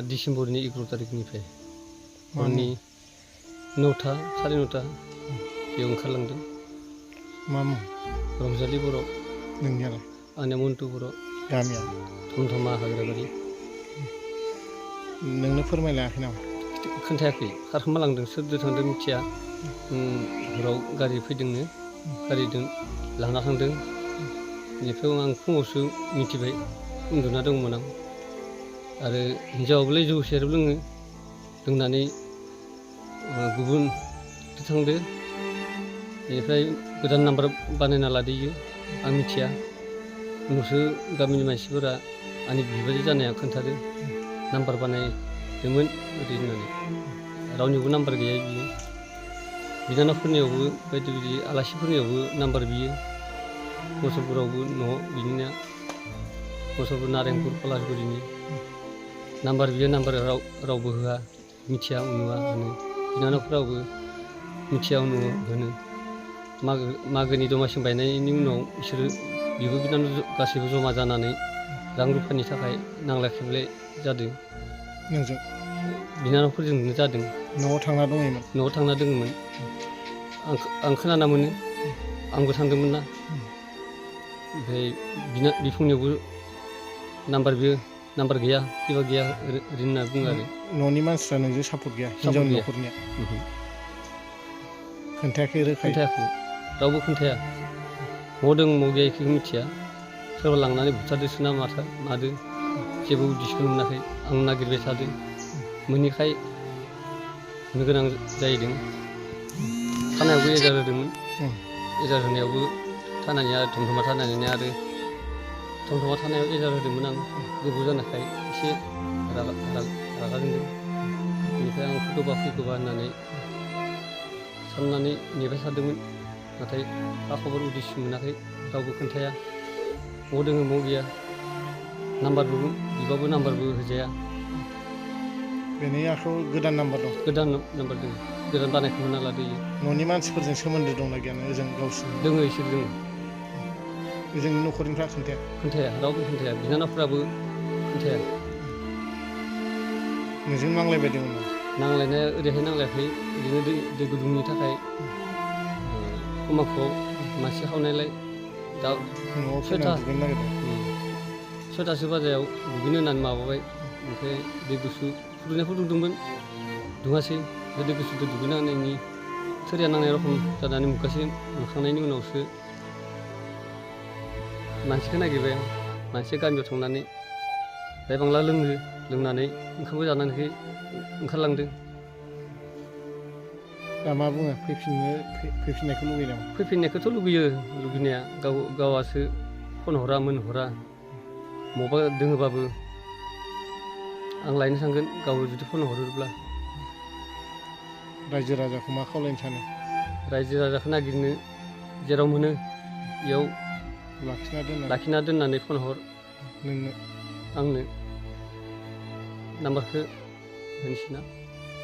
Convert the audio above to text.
डिसेम्बरनि 11 तारिखनिफ्राय हरनि 9टा साराय 9टा बेयाव ओंखारलांदों। मा मुं? रंजालि बर'। नोंनियालाय? आंनिया मन्टु बर'। गामिया? थमथमा हाग्राबारि। नोंनो फोरमायलायाखै नामा? खोन्थायाखै, खारखोमा लांदों। सोरदो थांदों मिथिया। हराव गारि फैदोंनो, गारिजों लाना थांदों। बेनिफ्राय आं फुङावसो मिथिबाय, उन्दुना दंमोन आं। आरो हिन्जावाबोलाय जौ सेरेब लोङो, लोंनानै गुबुन थांदो। बेनिफ्राय गोदान नाम्बार बानायना लादोयो, आं मिथिया। उनावसो गामिनि मानसिफोरा आंनि बिबाजै जानाया खोन्थादो, नाम्बार बानायदोंमोन ओरै होननानै। रावनियावबो नाम्बार गैया बियो। बिनानावफोरनियावबो बायदि बायदि आलासिफोरनियावबो नाम्बार बियो। मुसलपुरावबो न' बिनिया, मुसलपुर नारेंपुर पलासगुरिनि नाम्बार बियो, नाम्बार रावबो होआ, मिथिया उनुवा होनो। बिनानावफोरावबो मिथिया उनुवा होनो। मागोनि दमासि बायनायनि उनाव बिसोरो बिब' बिनानाव गासैबो जमा जानानै रां रुफानि थाखाय नांलाय खमलाय जादों। नोंजों? बिनानावफोरजोंनो जादों। न'आव थांना दङमोन? न'आव थांना दङमोन। आं खोनाना मोनो, आंबो थांदोंमोन ना। ओमफ्राय बिफंनियावबो नाम्बार बियो, नाम्बार गैया, किबा गैया ओरै होनना बुङो आरो। न'नि मानसिफ्रा नोंजों सापर्ट गैया? हिनजावनि न'खरनिया? खोन्थायाखै रोखायै? खोन्थायाखै, रावबो खोन्थाया। मौ दं मौ गैया बेखौ मिथिया। सोरबा लांनानै बुथारदोसो ना मादो, जेबो उदिसखौनो मोनाखै। आं नागिरबाय थादों, मोनैखाय होनो गोनां जाहैदों। थानायावबो एजाहार होदोंमोन। एजाहार होनायावबो थानानिया थमथमा थानानिया आरो थमथमा थानायाव एजाहार होदोंमोन आं। गोबाव जानायखाय एसे रागा जोंदों। बेनिफ्राय आं फैगौबा होननानै साननानै नेबाय थादोंमोन। नाथाय खा खबर उदिस मोनाखै, रावबो खोन्थाया। मौ दोङो मौ गैया, नाम्बारबो बिबाबो नाम्बारबो होजाया। बेनि आखायाव गोदान नाम्बार दं? गोदान नाम्बार दङ, गोदान बानायखांना लादों इयो। न'नि मानसिफोरजों सोमोन्दो दंना गैया ओजों गावसिनि? दोङो, इसोर दोङो। ओजोंनि न'खरनिफ्रा खोन्थाया? खोन्थाया, रावबो खोन्थाया। बिनानावफ्राबो खोन्थाया। नोंजों नांलायबाय दंमोन नामा? नांलायनाया ओरैहाय नांलायाखै, ओरैनो दै गुदुंनि थाखाय खमाखौ मानसि खावनायलाय दा न'आव फैनानै दुगैनो नागिरदों? 6टासो बाजायाव दुगैनो होननानै माबाबाय। ओमफ्राय दै गुसु फुदुंनायखौ दुंदोंमोन, दुङासै। दै गुसुजों दुगैना होनायनि थोरिया नांनाय रखम जानानै मुगासे मोनखांनायनि उनावसो मानसिखौ नागिरबाय आं। मानसिया गामियाव थांनानै बायबांला लोंनानै ओंखामबो जानानै ओंखारलांदों। दा मा बुङो? फैफिननायखौ लुगैयो नामा? फैफिननायखौथ' लुगैयो, लुगैनाया। गावासो फन हरा मोनहरा। मबा दोङोबाबो आं लायनो थांगोन, गाव जुदि फन हरोब्ला। रायजो राजाखौ मा खावलायनो सानो? रायजो राजाखौ नागिरनो, जेराव मोनो बेयाव लाखिना दोननानै फन हर नोंनो, आंनो। नाम्बारखौ होनोसै ना?